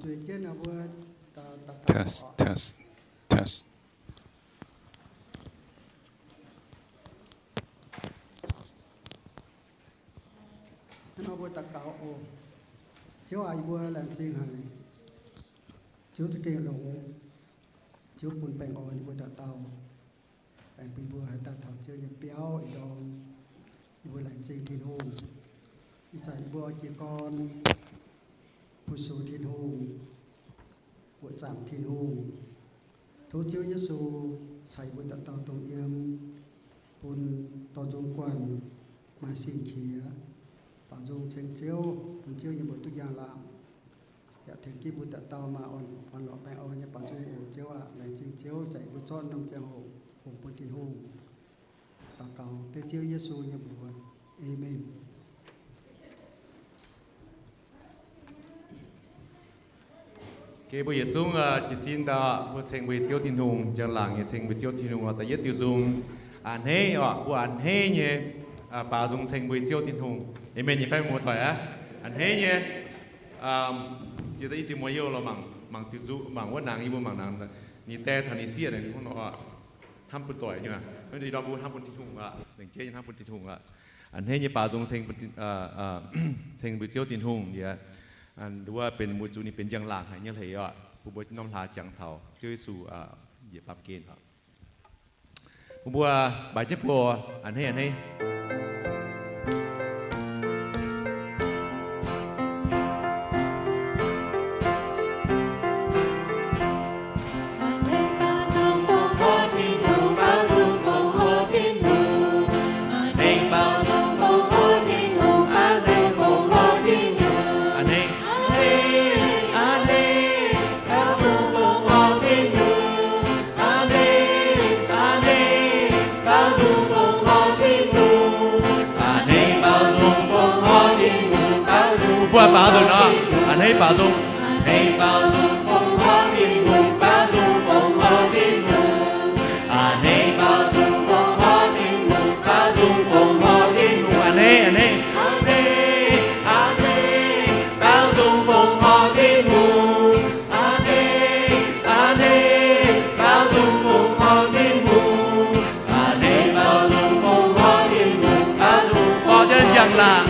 Zueiz jienv mbuo daux gaux. Test, test, test. Hnangv nor mbuo daux gaux oc. Ziouv aac, yie mbuo laengz zingh haic. Ziouv za'gengh longx. Ziouv bun baengh orn yie mbuo dauh dauh. Aengx bun yie mbuo haih daaih taux Ziouv nyei biauv ih ndorm. Yie mbuo laengz zingh Tin-Hungh. Ih zanc yie mbuo jiez gorn fu-sux Tin-Hungh, buoqc zaangc Tin-Hungh. Tov Ziouv Yesu caux yie mbuo dauh dauh dongh yiem, bun dorh nzung guanh, maaih sin-qiex, baaux nzung ceng Ziouv, bun Ziouv nyei mbuox duqv njang-laangc. Yaac tengx jienv mbuo dauh dauh maaih orn-lorqc baengh orn nyei baaux nzung oc Ziouv aac. Laengz zingh Ziouv zanc yie mbuo zorqv norm ziangh hoc fungx bun Tin-Hungh. Daux gaux dengv Ziouv Yesu nyei mbuox. Aamen. Mbuo yietc zungv jiez sin daaih, mbuo ceng mbuo nyei Ziouv Tin-Hungh, njang-laangc nyei ceng mbuo Ziouv Tin-Hungh oc. Da'yietv diuh nzung, a'hneiv oc. Mbuo a'hneiv nyei baaux nzung ceng mbuo nyei Ziouv Tin-Hungh. Aamen nyei fai mbuo doic aqv. A'hneiv nyei. Jiex daaih i ziex mueiz youh lorz mangc, mangc diuh nzung, mangc wuov nangx, yie mbuo mangc nangx, ninh die caux ninh sieqv naaic hnangv nor oc. Hnamv bun doic nyei, hnamv bun Tin-Hungh aqv. Lengc jeiv nyei hnamv bun Tin-Hungh aqv. A'hneiv nyei baaux nzung ceng mbuo Ziouv Tin-Hungh yie. Wuov benx mbuo zuqc ninh benx njang-laangc haic nyei hleix oc. Bun mbuo norm hlaax jangx taux Ziouv Yesu njiec baamh gen oc. Bun mbuo mbaix jienv buo, a'hneiv, a'hneiv. Mbuo baaux nzung nor, a'hneiv baaux nzung. A'hneiv, a'hneiv. Orv jienv njang-laangc.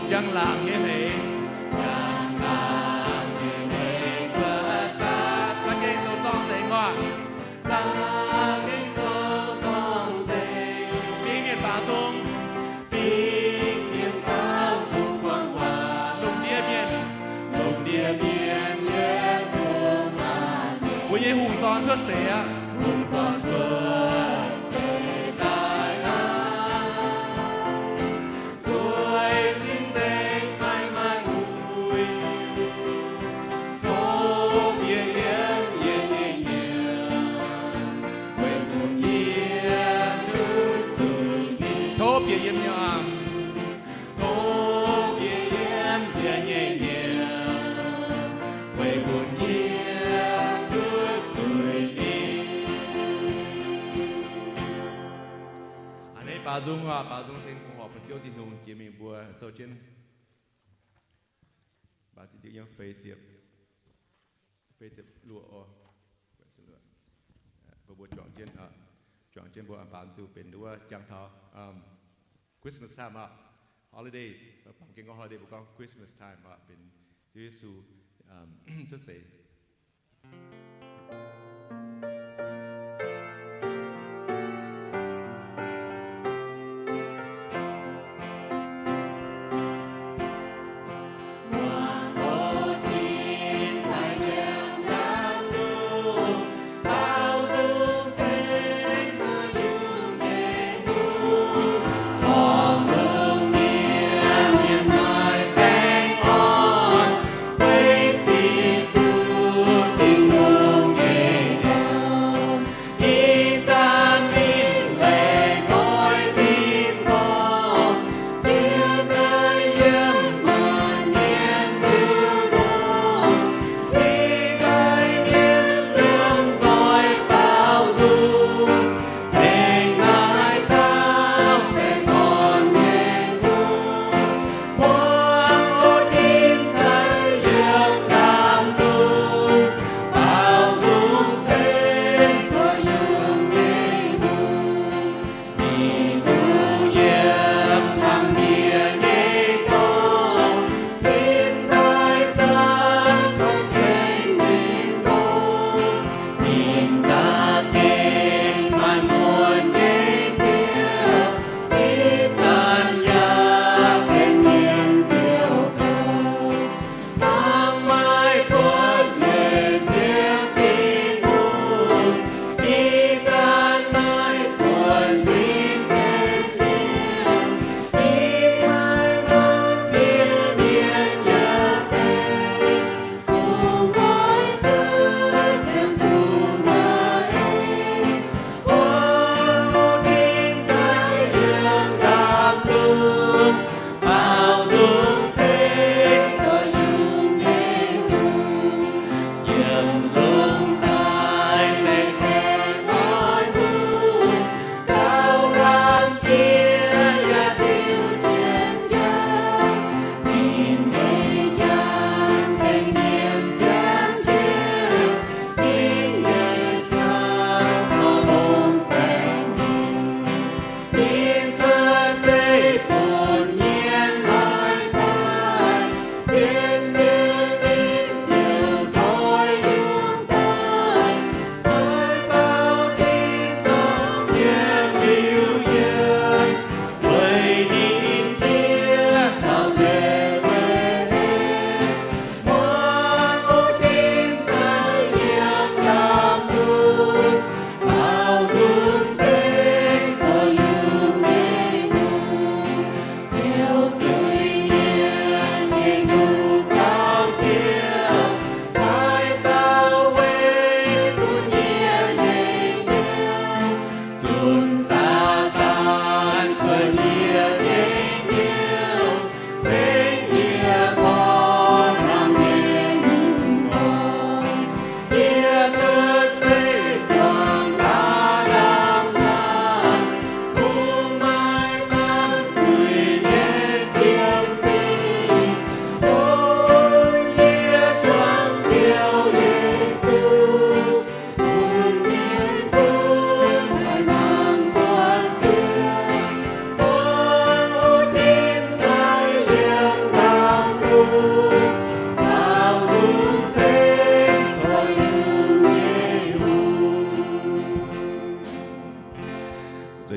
Njang-laangc nyei hleix. Za'gengh zoux zorng-zengx oc. Fingx mienh baaux nzung. Lungh ndiev mienh. Mbuo nyei Hungh Dorn cuotv seix aqv. Tov bieqc yiem nyei aqv. A'hneiv baaux nzung oc, baaux nzung ceng fongc horc bun Ziouv Tin-Hungh jiex mingh mbuo sou jienv. Mv baac diuh yiem feix ziepc, feix ziepc luoqc oc. Mbuo, mbuo juangc jienv, juangc jienv mbuo baaux nzung benx wuov jangx taux Christmas time aqv, holidays. Baamh gen gorngv holiday, mbuo gorngv Christmas time aqv, benx Ziouv Yesu cuotv seix.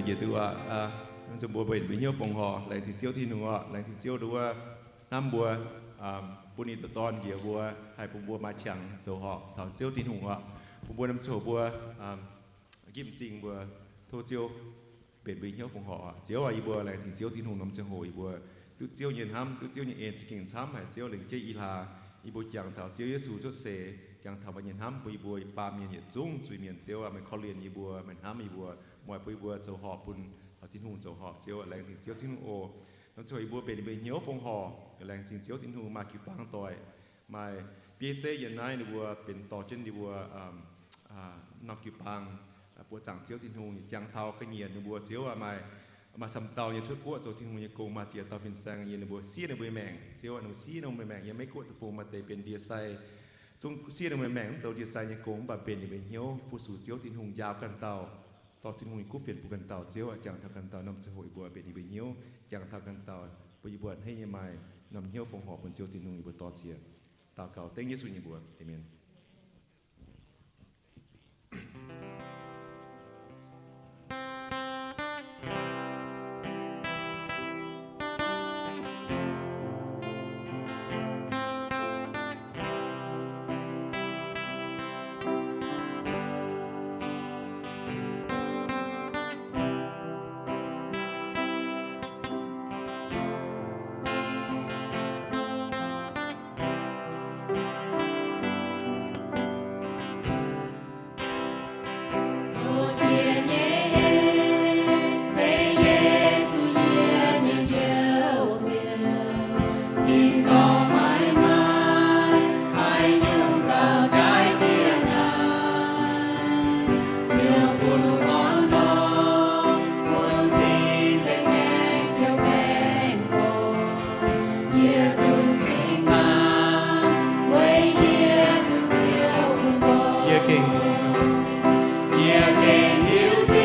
Njiec duqv aqv, zuqc mbuo mbenc mbuo hnyouv fongc horc, laengz zingh Ziouv Tin-Hungh oc. Laengz zingh Ziouv nduov hnamv mbuo, bun ninh dorh dorn njiec mbuo, haih bun mbuo maaih qangx zoux horpc taux Ziouv Tin-Hungh oc. Bun mbuo norm ziangh hoc mbuo ginv m'zing mbuo tov Ziouv mbenc mbuo hnyouv fongc horc oc. Ziouv aac, yie mbuo laengz zingh Ziouv Tin-Hungh norm ziangh hoc yie mbuo duqv Ziouv nyei hnamv, duqv Ziouv nyei en za'gengh camv haic. Ziouv lengc jeiv i hlaax yie mbuo jangx taux Ziouv Yesu cuotv seix, jangx taux meih nyei hnamv bun yie mbuo baamh mienh yietc zungv zuiz-mienh. Ziouv aac, meih korv-lienh yie mbuo, meih hnamv yie mbuo, meih bun yie mbuo zoux horpc bun taux Tin-Hungh zoux horpc. Ziouv aac, laengz zingh Ziouv Tin-Hungh oc. Norm ziangh hoc yie mbuo mbenc ninh mbuo hnyouv fongc horc, laengz zingh Ziouv Tin-Hungh maaih jiu-baang doic, maaih bieiv zeiv yiem naaiv ninh mbuo benx dorh jienv ninh mbuo norm jiu-baang buoqc zaangc Ziouv Tin-Hungh, jangx taux ga'nyiec ninh mbuo. Ziouv aac, maaih, maaih camv dauh nyei cuotv guoqv zoux Tin-Hungh nyei gong, maaih ziex dauh fin-saeng yiem ninh mbuo, siev ninh mbuo nyei maengc. Ziouv aac, ninh mbuo siev ninh mbuo nyei maengc yiem Meiv Guoqv deic-bung maaih deix benx ndie-sai, zungv siev ninh mbuo nyei maengc mv zoux ndie-sai nyei gong, mv baac mbenc ninh mbuo hnyouv fu-sux Ziouv Tin-Hungh, njaaux ganh dauh, dorh Tin-Hungh nyei kuv fienx bun ganh dauh. Ziouv aac, jangx taux ganh dauh norm ziangh hoc yie mbuo mbenc ninh mbuo hnyouv, jangx taux ganh dauh bun yie mbuo hneiv nyei maaih norm hnyouv fongc horc bun Ziouv Tin-Hungh. Yie mbuo daux ziex daux gaux dengv Yesu nyei mbuox. Aamen. Yie gengh, yie gengh hiuv duqv,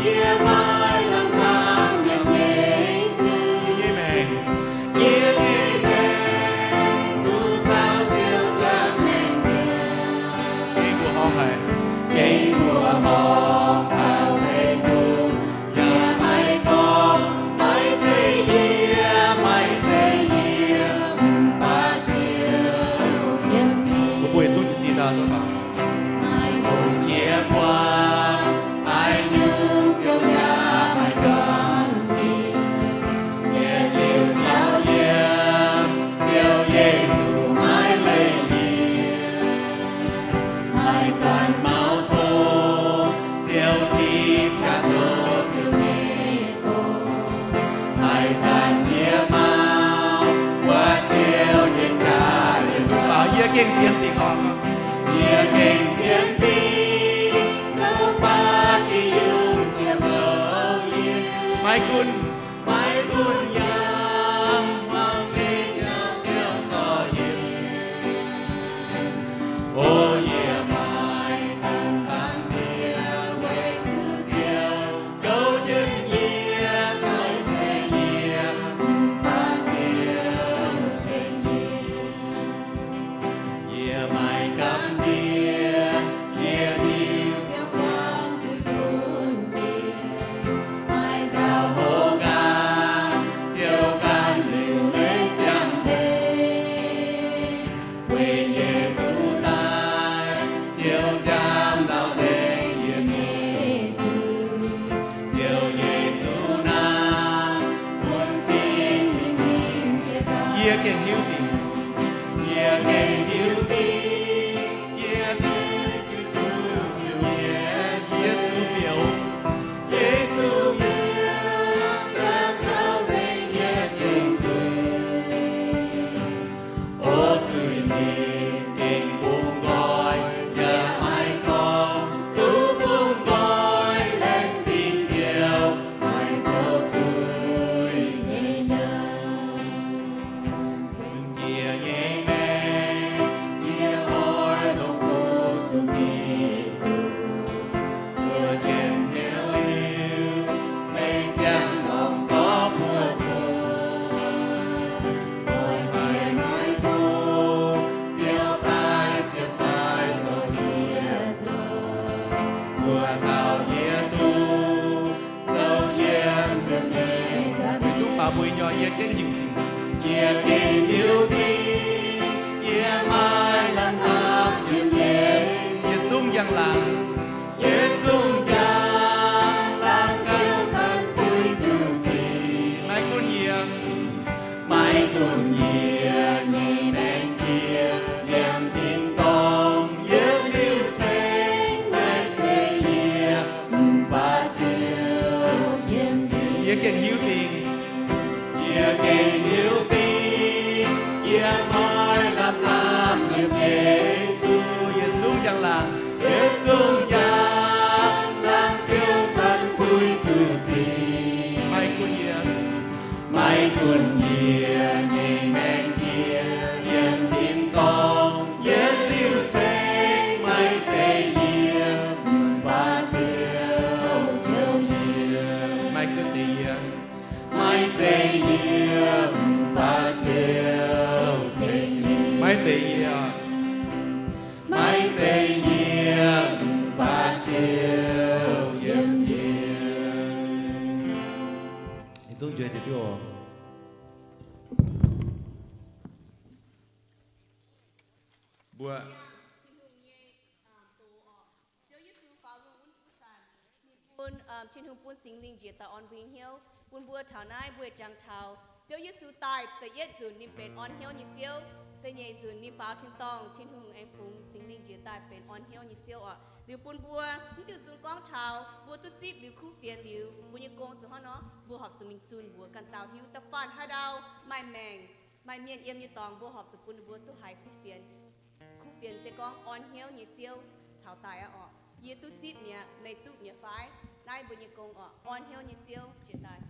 yie maiv lamh hnamv yiem Yesu nyei maengc. Yie nyei maengc duqv caux Ziouv juangc maengc nzengc. Gengh mbuoqc horngh haic. Gengh mbuoqc horngh caux leiz-fun. Yie maiv gorngv, maiv zeiz yie, maiv zeiz yie, mv baac Ziouv yiem yie. Mbuo yietc zungv jiez sin daaih. Maiv dungx yie buangh haaix nyungc, Ziouv yaac maiv buangh yie. Yietc liuz caux yie, Ziouv Yesu maiv leih yie. Haaix zanc mauv tov, Ziouv tipv qaqv zoux Ziouv nyei doz. Haaix zanc yie mauv, wuov Ziouv nyei qaqv yie zuqc baaux. Yie gengh sienx dingc oc. Yie gengh sienx dingc, louc baac Tin-Hungh Ziouv zoux yie. Maiv gunv, maiv gunv yangh hmuangx nyei nyaanh Ziouv dorh yie. O yie maaih zanc-zanc ziex weic zuqc Ziouv goux jienv yie, maiv zeiz yie, mv baac Ziouv tengx yie. Yie maaih Yie gengh hiuv dingc, yie gengh hiuv dingc, yie maaih lamh hnamv yiem Yesu. Yietc zungv njang-laangc, yietc zungv njang-laangc ziouc gan fuix duqv zic. Maiv gunv yie, maiv gunv yie nyei maengc jiex yiem tin-dorngh, yiem liuz ceng maiv zeiz yie, mv baac ziouc yiem yie. Yie gengh hiuv dingc, yie gengh hiuv dingc, yie maaih lamh hnamv yiem Yesu. Yietc zungv njang-laangc, yietc zungv njang-laangc ziouc gan fuix duqv zic. Maiv gunv yie, maiv gunv yie nyei maengc jiex yiem tin-dorngh, yiem liuz ceng maiv zeiz yie, mv baac ziouc jouh yie. Maiv gunv zeiz yie, maiv zeiz yie, mv baac ziouc tengx yie. Maiv zeiz yie, maiv zeiz yie, mv baac ziouc yiem yie. Yietc zungv nzueic ziouc duqv oc. Mbuo Ziouv Yesu faaux lungh wuov zanc, ninh bun, Tin-Hungh bun Singx Lingh njiec daaih orn mbuo nyei hnyouv, bun mbuo taux naaiv mbuo jangx taux Ziouv Yesu daaih da'yietv nzunc ninh benx orn hnyouv nyei Ziouv. Da'nyeic nzunc ninh faaux tin-dorngh, Tin-Hungh aengx fungx Singx Lingh njiec daaih benx orn hnyouv nyei Ziouv oc. Liuz bun mbuo mv diuh nzung gorngv taux mbuo duqv zipv liuz kuv fienx liuz, mbuo nyei gong zuqc hnangv nor, mbuo horpc zuqc mingh zunh mbuox ganh dauh hiuv. Da'faanh haaix ndau maaih maengc, maaih mienh yiem nyei dorngx, mbuo horpc zuqc bun ninh mbuo duqv haiz kuv fienx. Kuv fienx se gorngv orn hnyouv nyei Ziouv taux daaih aqv oc. Yie duqv zipv mi'aqv, meih duqv mi'aqv fai? Naaiv mbuo nyei gong oc. Orn hnyouv nyei Ziouv jiex daaih.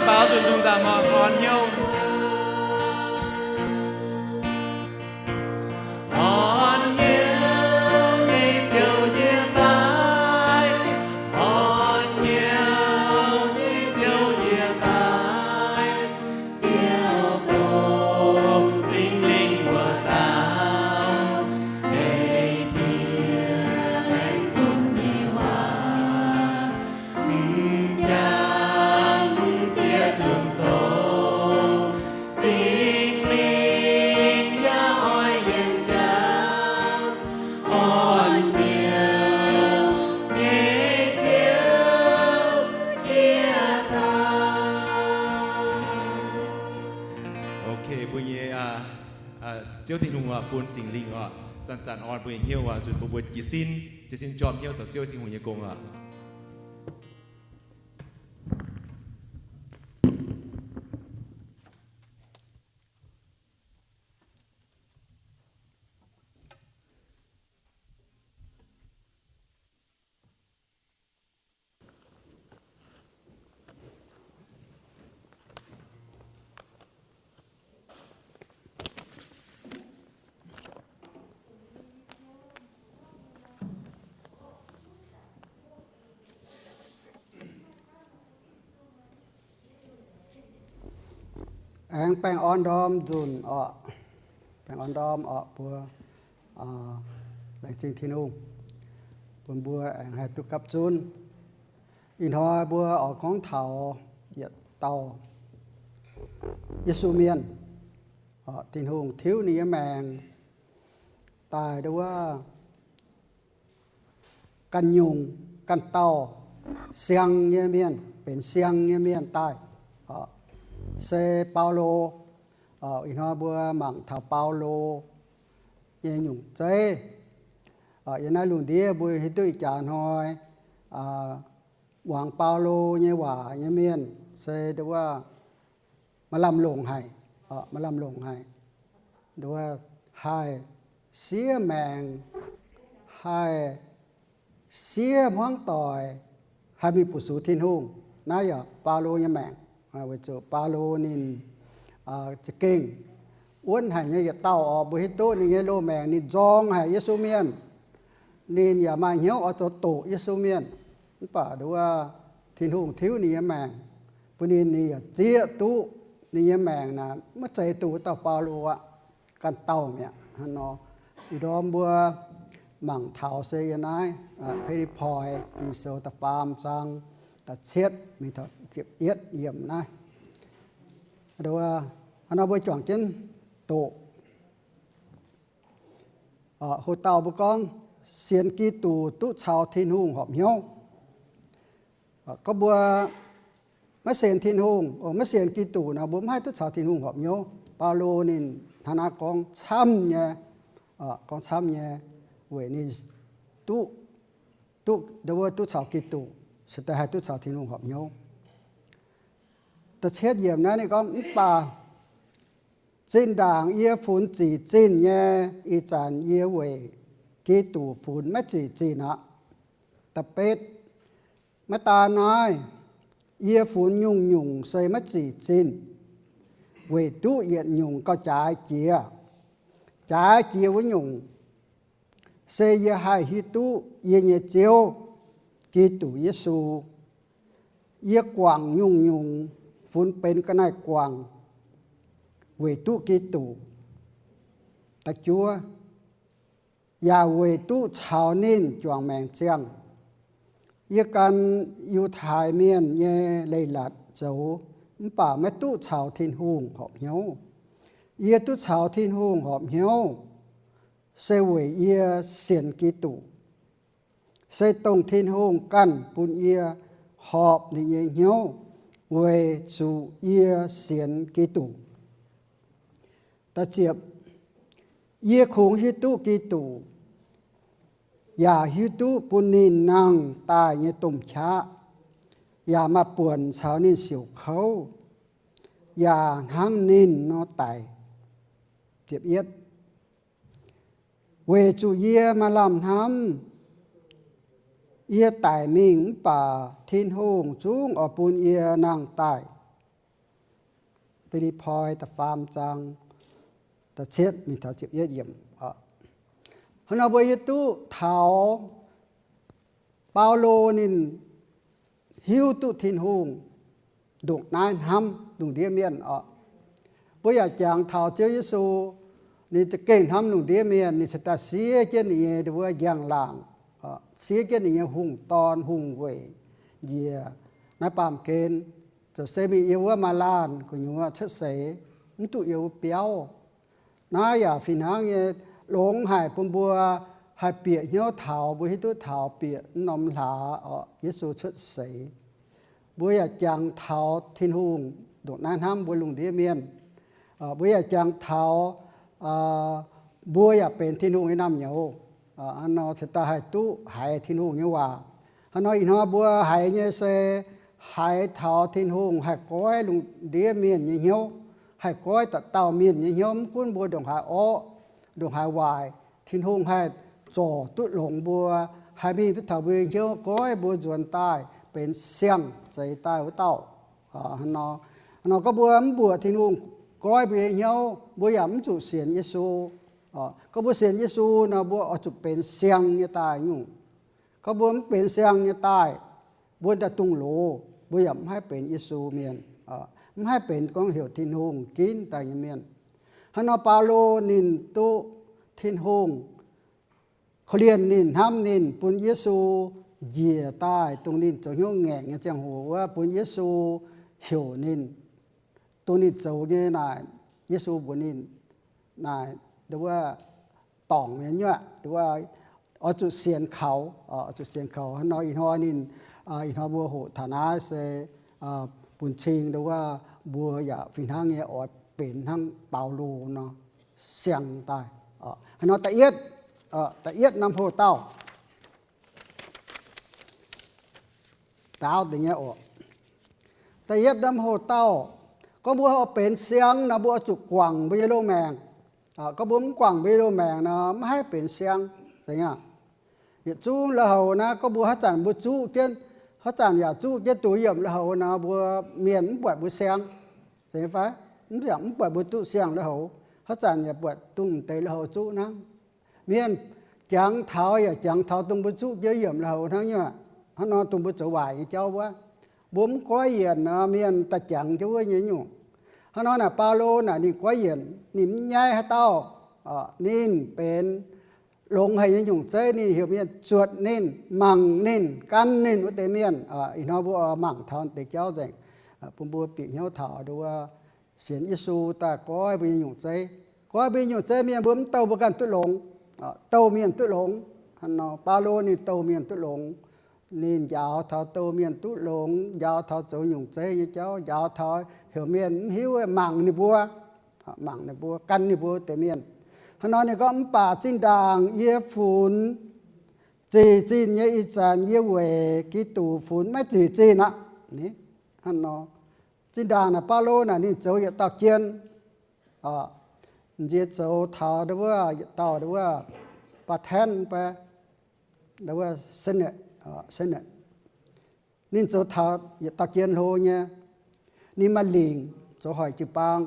Baaux nzunc nzungh nzangc oc, orn hnyouv. Orn hnyouv nyei Ziouv nyei daaih, orn hnyouv nyei Ziouv nyei daaih, Ziouv dongh Singx Lingh wuov dauh, ei bieqc laengz zingh nyei waac, m'jangc siev zunc dongh Singx Lingh yaac oix yienc jangx, orn hnyouv nyei Ziouv jiex daaih. Ok, mbuo nyei Ziouv Tin-Hungh oc, bun Singx Lingh oc, zanc-zanc orn mbuo nyei hnyouv oc, zunh bun mbuo jiez sin, jiez sin jorm hnyouv zoux Ziouv Tin-Hungh nyei gong oc. Aengx baengh orn ndorm nzunc oc. Baengh orn ndorm oc mbuo. Laengz zingh Tin-Hungh bun mbuo aengx haih duqv gapv zunv. Ih hnoi mbuo oix gorngv taux yietc dauh Yesu mienh, Tin-Hungh tiuv ninh nyei maengc daaih nduov ganh nyungc, ganh dauh siang nyei mienh, benx siang nyei mienh daaih, se Baulo. Ih hnoi mbuo mangc taux Baulo nyei nyungc zeiv. Yiem naaiv lungh ndiev mbuo hiuv duqv ih jaax hnoi muangx Baulo nyei waac nyei mienh se nduov maaih lamh longc haic, maaih lamh longc haic. Nduov haih siev maengc, haih siev hmuangv doic, haih mingh bu sux Tin-Hungh. Naaiv yaac Baulo nyei maengc, weic zuqc Baulo ninh za'gengh wuonv haic nyei yietc dauh oc. Mbuo hiuv duqv ninh nyei loz-maengc ninh nzorng haic Yesu mienh. Ninh yaac maaih hnyouv oix zoux doqc Yesu mienh. Mv baac nduov Tin-Hungh tiuv ninh nyei maengc, bun ninh, ninh yaac zieqv duqv ninh nyei maengc naaic maiv zeiz dongh wuov dauh Baulo aqv, ganh dauh mi'aqv. Hnangv nor, ih ndorm mbuo mangc taux se yiem naaiv Fi^lipv^poi Ging-Sou da'faam zaang da'cietv mingh taux ziepc yietv yiemc naaiv. Hnangv nor mbuo juangc jienv doqc. Ho dauh mbuo gorngv sienx Giduc duqv caux Tin-Hungh horpc hnyouv. Gorngv mbuo maiv sienx Tin-Hungh, maiv sienx Giduc nor, mbuo maiv haih duqv caux Tin-Hungh horpc hnyouv. Baulo ninh hnangv naaiv gorngv camv nyei, gorngv camv nyei, weic ninh duqv, duqv, nduov duqv caux Giduc, se daaih haih duqv caux Tin-Hungh horpc hnyouv. Da'cietv yiemc naaiv ninh gorngv, mv baac zinh ndaangc yie funx zic zinh nyei, ih zanc yie weic Giduc funx maiv zic zinh aqv. Da'betv, maiv daan naaiv, yie funx nyungc-nyungc se maiv zic zinh, weic duqv yietc nyungc gauh jaaix jiex. Jaaix jiex wuov nyungc, se yie haih hiuv duqv yie nyei Ziouv, Giduc Yesu. Yie guangc nyungc-nyungc funx benx ga'naaiv guangc, weic duqv Giduc. Da'juov, yaac weic duqv caux ninh juangc maengc ziangh. Yie gan Yiutai Mienh nyei leiz-latc zoux, mv baac maiv duqv caux Tin-Hungh horpc hnyouv. Yie duqv caux Tin-Hungh horpc hnyouv, se weic yie sienx Giduc. Se dongh Tin-Hungh ganh bun yie horpc ninh nyei hnyouv, weic zuqc yie sienx Giduc. Da'ziepc, yie kungx hiuv duqv Giduc, yaac hiuv duqv bun ninh nangh daaih nyei domh qaqv, yaac maaih buonc caux ninh siouc kouv, yaac hnangv ninh nor daic. Weic zuqc yie maaih lamh hnamv, yie daic mingh mv baac Tin-Hungh zungv oix bun yie nangh daaih. Fi^lipv^poi da'faam zaang da'cietv mingh taux ziepc yietv yiemc. Hnangv nor mbuo hiuv duqv taux Baulo ninh hiuv duqv Tin-Hungh ndongc naaiv hnamv lungh ndiev mienh oc. Mbuo yaac jangx taux Ziouv Yesu, ninh za'gengh hnamv lungh ndiev mienh. Ninh cingx daaih siev jienv ninh nyei wuov njang-laangc, siev jienv ninh nyei hungh dorn hungh weic njiec naaiv baamh gen, zoux se mingh yiem wuov maaz-laanh gu'nyuoz cuotv seix, mv duqv yiem wuov biauv. Naaiv yaac fih hnangv nyei, longx haic bun mbuo haih bieqc hnyouv taux, mbuo hiuv duqv taux bieqc norm hlaax oc, Yesu cuotv seix. Mbuo yaac jangx taux Tin-Hungh ndongc naaiv hnamv mbuo lungh ndiev mienh. Mbuo yaac jangx taux mbuo yaac benx Tin-Hungh nyei naamh nyouz. Hnangv nor cingx daaih haih duqv haiz Tin-Hungh nyei waac. Hnangv nor ih hnoi mbuo haiz nyei se haiz taux Tin-Hungh haih goiv lungh ndiev mienh nyei hnyouv, haih goiv dauh dauh mienh nyei hnyouv, mv gunv mbuo ndongc haaix orqv, ndongc haaix waaic, Tin-Hungh haih zorc duqv longx mbuo, haih mingh duqv taux mbuo nyei hnyouv, goiv mbuo nzuonx daaih benx siang-zeix daaih wuov dauh. Hnangv nor gorngv mbuo mv mbuoqc Tin-Hungh goiv mbuo nyei hnyouv, mbuo yaac mv zuqc sienx Yesu. Gorngv mbuo sienx Yesu nor, mbuo oix zuqc benx siang nyei daaih nyungc. Gorngv mbuo mv benx siang nyei daaih, mbuo daaih dungx loz, mbuo yaac mv haih benx Yesu mienh, mv haih benx gorngv heuc Tin-Hungh ginv daaih nyei mienh. Hnangv nor Baulo ninh duqv Tin-Hungh korv-lienh ninh, hnamv ninh, bun Yesu njiec daaih dongh ninh zoux hnyouv ngaengc nyei ziangh hoc wuov, bun Yesu heuc ninh, dongh ninh zoux nyei naaic, Yesu mbuox ninh naaic, wuov dorngc nyei nyuoqc, oix zuqc sienx kaux, oix zuqc sienx kaux. Hnangv nor ih hnoi ninh, ih hnoi mbuo hoqc taux naaiv se bun cing wuov, mbuo yaac fih hnangv nyei oix benx hnangv Baulo nor, siang daaih. Hnangv nor da'yietv, da'yietv norm hoc-dauh, daauv deix nyei oc. Da'yietv norm hoc-dauh, gorngv mbuo oix benx siang nor, mbuo oix zuqc guangc mbuo nyei loz-maengc. Gorngv mbuo mv guangc mbuo nyei loz-maengc nor, mv haih benx siang. Zeiz aqv? Yietc zungv lui-houx naaiv, gorngv mbuo haaix zanc mbuo zuqv jienv, haaix zanc yaac zuqv jienv duqv yiemc lui-houx nor, mbuo, mienh mv buatc mbuo siang. Zeiz nyei fai? Mv, mv buatc mbuo duqv siang lui-houx. Haaix zanc yaac buatc dongh deix lui-houx zuqv hnangv. Mienh jangx taux yaac jangx taux dongh mbuo zuqv jienv yiemc lui-houx hnangv nyei. Hnangv nor dongh mbuo zoux waaic nyei jauv wuov, mbuo mv goiv yienc nor, mienh daaih jangx jienv wuov nyei nyungc. Hnangv nor naaic Baulo naaic ninh goiv yienc, ninh mv nyaiv haaix dauh. Ninh benx longx haic nyei nyungc zeiv, ninh heuc mienh zuotc ninh, mangc ninh, gan ninh wuov deix mienh. Ih hnoi mbuo mangc taux deix jauv nzengc, bun mbuo bieqc hnyouv taux wuov sienx Yesu daaih goiv mbuo nyei nyungc zeiv. Goiv mbuo nyei nyungc zeiv, mienh mbuo mv douh mbuo ganh duqv longx, douh mienh duqv longx. Hnangv nor Baulo ninh douh mienh duqv longx. Ninh njaaux taux douh mienh duqv longx, njaaux taux zoux nyungc zeiv nyei jauv, njaaux taux heuc mienh mv hiuv mangc ninh mbuo, mangc ninh mbuo, gan ninh mbuo deix mienh. Hnangv nor ninh gorngv, mv baac zinh ndaangc yie funx zic zinh nyei ih zanc, yie weic Giduc funx maiv zic zinh aqv. Hnangv nor zinh ndaangc naaic Baulo naaic ninh zoux yietc dauh jien, nziex zoux taux wuov yietc dauh wuov baa-tenv, wuov senate, senate. Ninh zoux taux yietc dauh jien hlo nyei. Ninh maaih lingc zoux hoic jiu-baang,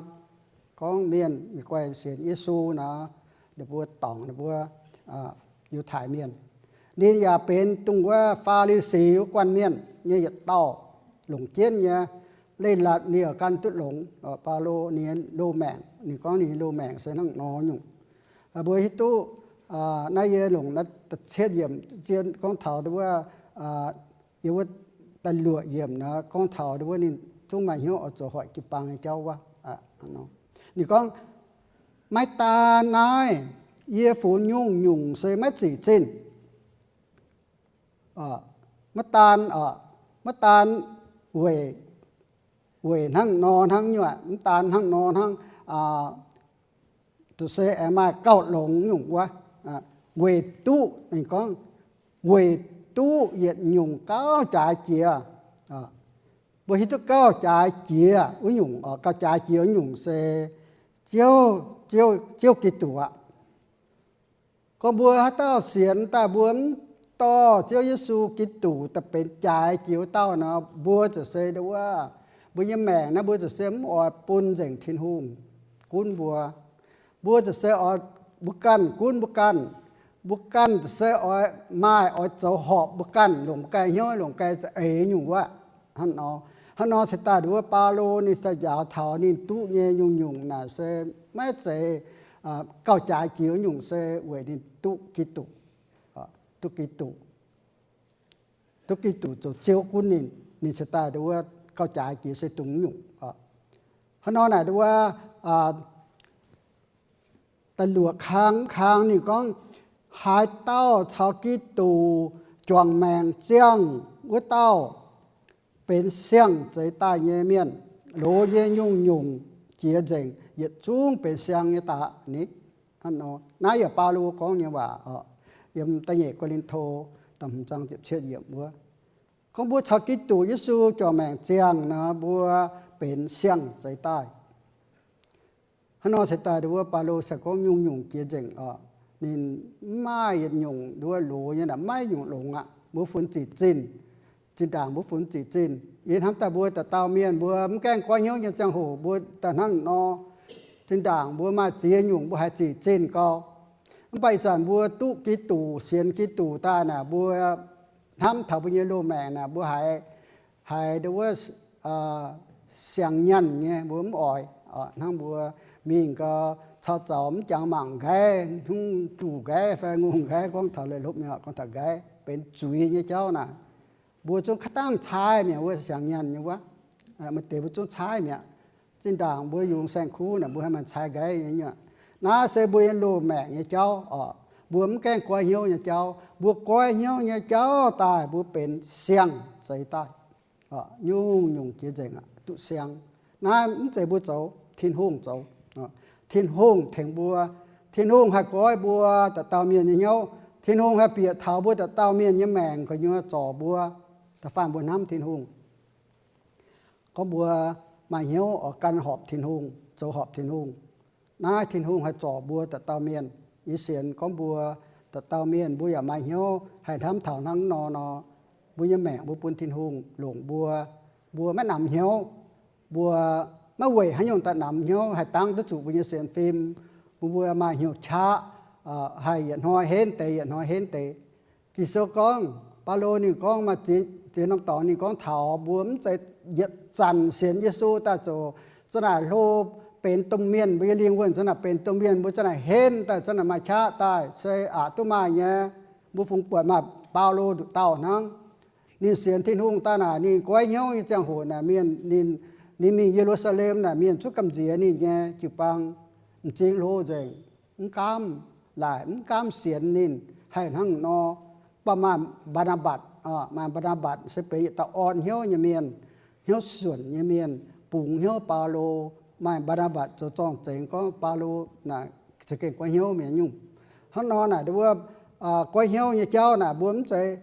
gorngv mienh guai sienx Yesu nor, ninh mbuo dorngc ninh mbuo Yiutai Mienh. Ninh yaac benx dongh wuov Faa^li^si wuov guanh mienh nyei yietc dauh, longc jienv nyei. Leiz-latc ninh yaac gan duqv longx. Baulo ninh nyei loz-maengc, ninh gorngv ninh nyei loz-maengc se hnangv nor nyungc. Mbuo hiuv duqv naaiv, yie longc naaiv da'cietv yiemc zien gorngv taux wuov, yiem wuov da'luoqc yiemc naaic gorngv taux wuov ninh zungv maaih hnyouv oix zoux hoic jiu-baang nyei jauv wuov. Ninh gorngv, maiv daan naaiv, yie funx nyungc-nyungc se maiv zic zinh. Maiv daan, maiv daan weic, weic hnangv nor hnangv nyuoqc, mv daan hnangv nor hnangv, duqv se aengx maaih gauh longx nyungc wuov, weic duqv, ninh gorngv, weic duqv yietc nyungc gauh jaaix jiex. Mbuo hiuv duqv gauh jaaix jiex wuov nyungc, gauh jaaix jiex wuov nyungc se Ziouv, Ziouv, Ziouv Giduc aqv. Gorngv mbuo haaix dauh sienx daaih mbuo mv dorh Ziouv Yesu Giduc daaih benx jaaix jiex wuov dauh nor, mbuo ziouc se wuov Mbuo nyei maengc naaiv mbuo zuqc se mv oix bun nzengc Tin-Hungh gunv mbuo. Mbuo zuqc se oix, mbuo ganh gunv mbuo ganh. Mbuo ganh zuqc se oix maaih oix zoux horpc mbuo ganh, longc mbuo ganh hnyouv, longc ganh za'eix nyungc wuov. Hnangv nor, hnangv nor cingx daaih nduov Baulo ninh se njaaux taux ninh duqv nyei nyungc-nyungc naaic se maiv zeiz gauh jaaix jiex nyungc, se weic ninh duqv Giduc, duqv Giduc, duqv Giduc zoux Ziouv gunv ninh, ninh cingx daaih nduov gauh jaaix jiex se dongh nyungc. Hnangv nor naaic nduov da'luoqc kang, kang ninh gorngv, haaix dauh caux Giduc juangc maengc ziangh, wuov dauh benx siang-zeix daaih nyei mienh. Loz nyei nyungc-nyungc jiex nzengc, yietc zungv benx siang nyei daaih ni. Naaiv yaac Baulo gorngv nyei waac oc, yiem da'nyeic Ko^lin^to da'hmz zaang ziepc cietv yiemc wuov, gorngv mbuo caux Giduc Yesu juangc maengc ziangh nor, mbuo benx siang-zeix daaih. Hnangv nor cingx daaih nduov Baulo se gorngv nyungc-nyungc jiex nzengc oc. Ninh mv maaih yietc nyungc nduov loz nyei, naaic maiv nyungc longx aqv. Mbuo funx zic zinh, zinh ndaangc mbuo funx zic zinh. Yie hnamv daaih mbuo dauh dauh mienh mbuo mv gaengh goiv hnyouv nyei ziangh hoc mbuo daaih hnangv nor, zinh ndaangc mbuo maaih ziex nyungc mbuo haiz zic zinh gau. Mv baac ih zanc mbuo duqv Giduc, sienx Giduc daaih naaic, mbuo hnamv taux mbuo nyei loz-maengc naaic, mbuo haiz, haiz nduov siang-nyanh nyei, mbuo mv oix. Hnangv mbuo mingh gau, caux zaux mv jangx mangc nqaiv, hnyungv juqc nqaiv fai ngongh nqaiv, gorngv taux leiz-hlopv mi'aqv, gorngv taux nqaiv benx zuiz nyei jauv naaic, mbuo zungv kaav dangh caaiv mi'aqv wuov, siang-nyanh nyei wuov. Maaih deix mbuo zungv caaiv mi'aqv. Zinh ndaangc mbuo yungz saeng-kuv naaic, mbuo haih maaih caaiv nqaiv nyei. Naaiv se mbuo nyei loz-maengc nyei jauv oc. Mbuo mv gaengh goiv hnyouv nyei jauv. Mbuo goiv hnyouv nyei jauv daaih, mbuo benx siang-zeix daaih. Nyungc-nyungc jiex nzengc aqv, duqv siang. Naaiv mv zeiz mbuo zoux, Tin-Hungh zoux. Tin-Hungh tengx mbuo. Tin-Hungh haih goiv mbuo dauh dauh mienh nyei hnyouv. Tin-Hungh haih bieqc taux mbuo dauh dauh mienh nyei maengc gu'nyuoz zorc mbuo. Da'faanh mbuo hnamv Tin-Hungh, gorngv mbuo maaih hnyouv oix gan horpc Tin-Hungh, zoux horpc Tin-Hungh. Naaiv Tin-Hungh haih zorc mbuo dauh dauh mienh. Yie sienx gorngv mbuo dauh dauh mienh mbuo yaac maaih hnyouv haih hnamv taux hnangv nor nor, mbuo nyei maengc mbuo bun Tin-Hungh longc mbuo. Mbuo maiv namx hnyouv, mbuo maiv weic haaix nyungc daaih namx hnyouv, haih dangv duqv zuqc mbuo nyei sienx fim, bun mbuo maaih hnyouv qaqv, haih yietc hnoi henv deix, yietc hnoi henv deix. Ging-Sou gorngv, Baulo ninh gorngv maaih ziex norm dorngx ninh gorngv taux mbuo mv zeiz yietc zanc sienx Yesu daaih zoux, za'naaic hlo benx domh mienh, mbuo nyei lingh wuonh za'naaic benx domh mienh, mbuo za'naaic henv daaih, za'naaic maaih qaqv daaih, se aqc duqv maaih nyei. Mbuo fungx buatc maaih Baulo nduqc dauh hnangv. Ninh sienx Tin-Hungh daaih naaic, ninh goiv hnyouv nyei ziangh hoc naaic mienh, ninh, ninh mingh Ye^lu^saa^lem naaic mienh zungv gamh nziex ninh nyei jiu-baang, m'zing hlo nzengc, mv gaamv laaic, mv gaamv sienx ninh haih hnangv nor. Mv baac maaih Mbaa^naa^mbatc, maaih Mbaa^naa^mbatc se benx yietc dauh orn hnyouv nyei mienh, hnyouv suonc nyei mienh, bungx hnyouv Baulo. Maaih Mbaa^naa^mbatc zoux zorng-zengx gorngv Baulo naaic za'gengh goiv hnyouv mienh nyungc. Hnangv nor naaic wuov, goiv hnyouv nyei jauv naaic mbuo mv zeiz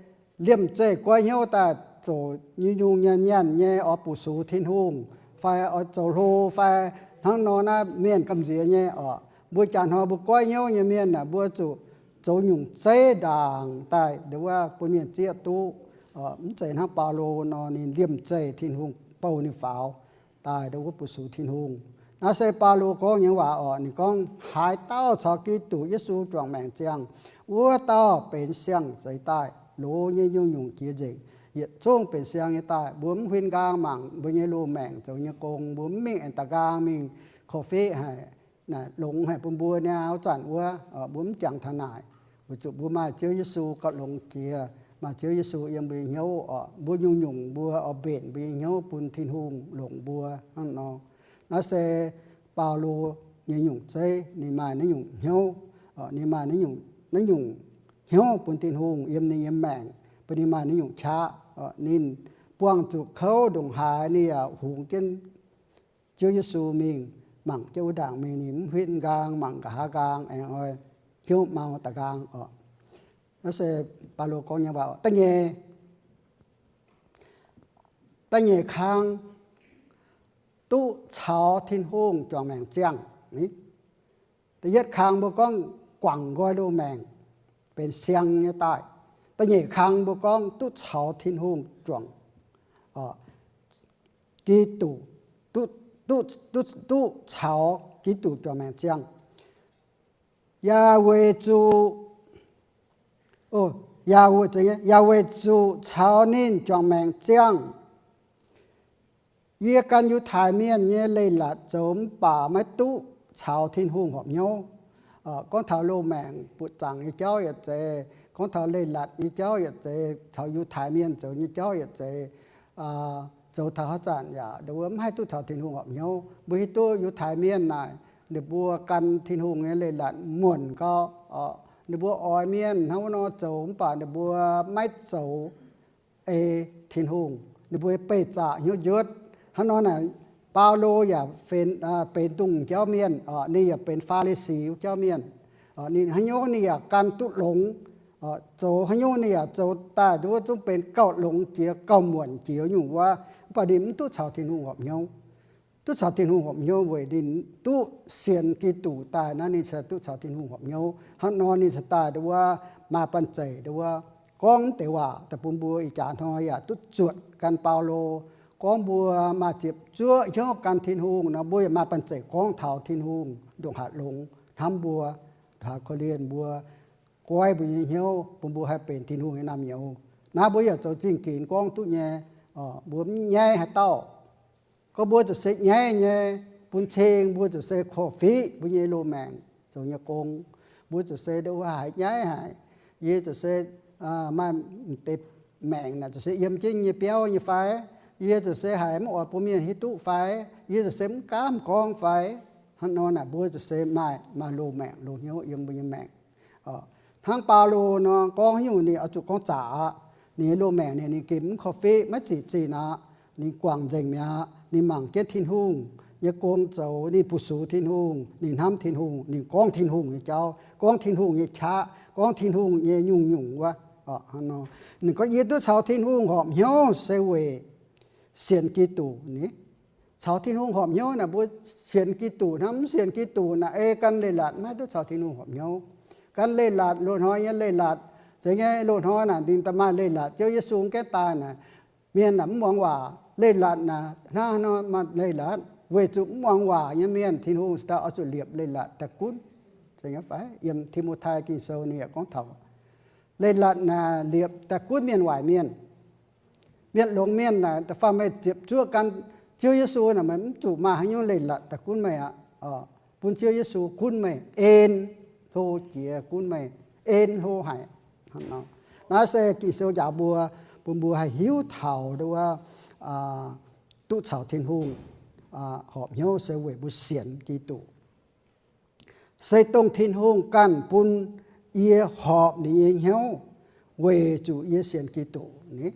liemh zeih goiv hnyouv daaih zoux nyungc-nyungc nyanc nyanc nyei oix bu sux Tin-Hungh, fai oix zoux hlo, fai hnangv nor naaiv mienh gamh nziex nyei oc. Mbuo jaax hnoi mbuo goiv hnyouv nyei mienh naaic mbuo zuqc zoux nyungc zeiv ndaangc daaih wuov bun mienh zieqv duqv. Mv zeiz hnangv Baulo nor ninh liemh zeih Tin-Hungh bouh ninh faaux daaih wuov bu sux Tin-Hungh. Naaiv se Baulo gorngv nyei waac oc. Ninh gorngv, haaix dauh caux Giduc Yesu juangc maengc ziangh, wuov dauh benx siang-zeix daaih. Loz nyei nyungc-nyungc jiex nzengc, yietc zungv benx siang nyei daaih. Mbuo mv huin nqaang mangc mbuo nyei loz-maengc zoux nyei gong, mbuo mv mingh aengx da'nqaang mingh korv-fiqv haic, naaic longx haic bun mbuo niaa wuov zanc wuov, mbuo mv jangx taux naaic, weic zuqc mbuo maaih Ziouv Yesu gauh longx jiex. Maaih Ziouv Yesu yiem mbuo nyei hnyouv oc, mbuo nyungc-nyungc mbuo oix mbenc mbuo nyei hnyouv bun Tin-Hungh longc mbuo hnangv nor. Naaiv se Baulo nyei nyungc zeiv, ninh maaih naaiv nyungc hnyouv, ninh maaih naaiv nyungc hnyouv bun Tin-Hungh yiem ninh nyei maengc, bun ninh maaih naaiv nyungc qaqv. Ninh buangh zuqc kouv ndongc haaix ninh yaac hungx jienv Ziouv Yesu mingh, mangc jienv wuov ndaangc mingh, ninh mv huin nqaang mangc nqa'haav nqaang, aengx oix hnyouv mau da'nqaang oc. Naaiv se Baulo gorngv nyei waac. Da'nyeic, da'nyeic kang, duqv caux Tin-Hungh juangc maengc ziangh. Da'yietv kang mbuo gorngv guangc nqoi loz-maengc benx siang nyei daaih. Da'nyeic kang mbuo gorngv duqv caux Tin-Hungh juangc. Giduc, duqv, duqv, duqv, duqv caux Giduc juangc maengc ziangh. Yaac weic zuqc, o, yaac weic, yaac weic zuqc caux ninh juangc maengc ziangh. Yie gan Yiutai Mienh nyei leiz-latc zoux mv baac maiv duqv caux Tin-Hungh horpc hnyouv. Gorngv taux loz-maengc buoqc zaangc nyei jauv yaac zeiz, gorngv taux leiz-latc nyei jauv yaac zeiz, taux Yiutai Mienh zoux nyei jauv yaac zeiz, zoux taux haaix zanc yaac ndau wuov mv haih duqv caux Tin-Hungh horpc hnyouv. Mbuo hiuv duqv Yiutai Mienh naaic, ninh mbuo gan Tin-Hungh nyei leiz-latc muonc gau. Ninh mbuo oix mienh hnangv wuov nor zoux mv baac ninh mbuo maiv zoux ei Tin-Hungh, ninh mbuo beih zaqc hnyouv njuotv. Hnangv nor naaic, Baulo yaac benx, benx dungh jauv mienh, ninh yaac benx Faa^li^si wuov jauv mienh. Ninh haaix nyungc ninh yaac gan duqv longx, zoux haaix nyungc ninh yaac zoux daaih ndau wuov zungv benx gauh longx jiex gauh muonc jiex nyungc wuov, mv baac ninh mv duqv caux Tin-Hungh horpc hnyouv. Duqv caux Tin-Hungh horpc hnyouv weic ninh duqv sienx Giduc daaih naaiv ninh se duqv caux Tin-Hungh horpc hnyouv. Hnangv nor ninh se daaih ndau wuov maaih banh zeic ndau wuov gorngv deix waac daaih bun mbuo ih jaax hnoi yaac duqv zuotc gan Baulo. Gorngv mbuo maaih ziepc zuoqv hnyouv gan Tin-Hungh nor, mbuo yaac maaih banh zeic gorngv taux Tin-Hungh ndongc haaix longx hnamv mbuo, haaix korv-lienh mbuo, goiv mbuo nyei hnyouv bun mbuo haih benx Tin-Hungh nyei naamh nyouz. Naaiv mbuo yaac zoux zingh ginx gorngv duqv nyei. Mbuo mv nyaiv haaix dauh. Gorngv mbuo ziouc se nyaiv nyei, bun cing mbuo ziouc se korv-fiqv mbuo nyei loz-maengc zoux nyei gong. Mbuo ziouc se ndau wuov haiz nyaiv haic. Yie ziouc se maaih deix maengc naaic ziouc se yiem jienv nyei biauv nyei fai? Yie ziouc se haiz mv oix bun mienh hiuv duqv fai? Yie ziouc se mv gaamv gorngv fai? Hnangv nor naaic mbuo ziouc se maaih, maaih loz-maengc loz-hnyouv yiem mbuo nyei maengc. Hnangv Baulo nor, gorngv haaix nyungc ninh oix zuqc gorngv zaqc aqv. Ninh nyei loz-maengc ninh, ninh gengh mv korv-fiqv, maiv zic zinh aqv. Ninh guangc nzengc mi'aqv. Ninh mangc jienv Tin-Hungh nyei gong zoux, ninh bu sux Tin-Hungh, ninh hnamv Tin-Hungh, ninh gorngv Tin-Hungh nyei jauv, gorngv Tin-Hungh nyei qaqv, gorngv Tin-Hungh nyei nyungc-nyungc wuov. Ninh gorngv, yie duqv caux Tin-Hungh horpc hnyouv se weic sienx Giduc ni. Caux Tin-Hungh horpc hnyouv naaic mbuo sienx Giduc hnangv. Mv sienx Giduc naaic ei gan leiz-latc maiv duqv caux Tin-Hungh horpc hnyouv. Gan leiz-latc, loz-hnoi nyei leiz-latc, zeiz nyei loz-hnoi naaic ninh daaih maaih leiz-latc, Ziouv Yesu gaengh daaih naaic, mienh naaic mv muangx waac. Leiz-latc naaic hnangv nor maaih leiz-latc weic zuqc mv muangx waac nyei mienh Tin-Hungh cingx daaih oix zuqc liepc leiz-latc daaih gunv. Zeiz nyei fai? Yiem Ti^mo^tai Ging-Sou ninh yaac gorngv taux leiz-latc naaic liepc daaih gunv mienh waaic mienh. Mienh longx mienh naaic da'faanh meih ziepc zuoqv gan Ziouv Yesu naaic, meih mv zuqc maaih haaix nyungc leiz-latc daaih gunv meih aqv. Bun Ziouv Yesu gunv meih, en hlo jiex gunv meih, en hlo haic. Naaiv se Ging-Sou njaaux mbuo, bun mbuo haih hiuv taux ndau wuov duqv caux Tin-Hungh horpc hnyouv se weic mbuo sienx Giduc. Se dongh Tin-Hungh ganh bun yie horpc ninh nyei hnyouv weic zuqc yie sienx Giduc ni.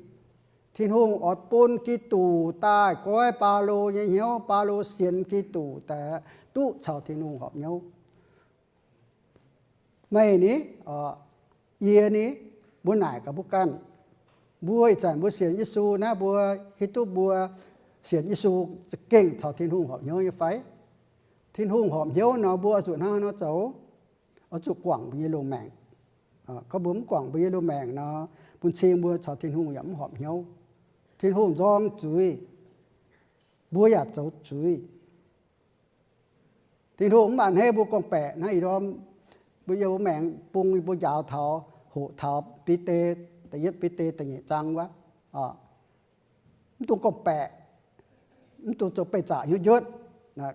Tin-Hungh oix bun Giduc daaih goiv Baulo nyei hnyouv, Baulo sienx Giduc daaih duqv caux Tin-Hungh horpc hnyouv. Meih ni, yie ni, mbuo naaic gaax mbuo ganh. Mbuo ih zanc mbuo sienx Yesu naaiv, mbuo hiuv duqv mbuo sienx Yesu za'gengh caux Tin-Hungh horpc hnyouv nyei fai? Tin-Hungh horpc hnyouv nor, mbuo oix zuqc hnangv haaix nor zoux? Oix zuqc guangc mbuo nyei loz-maengc. Gorngv mbuo mv guangc mbuo nyei loz-maengc nor, bun cing mbuo caux Tin-Hungh yaac mv horpc hnyouv. Tin-Hungh nzorng zuiz, mbuo yaac zoux zuiz. Tin-Hungh mv a'hneiv mbuo gorngv-baeqc naaiv. Ih ndorm mbuo yiem mbuo maengx bung mbuo njaaux taux, hoqc taux Bide, da'yietv Bide da'nyeic zaang wuov, mv dungx gorngv-baeqc, mv dungx zoux beih zaqc hnyouv njuotv.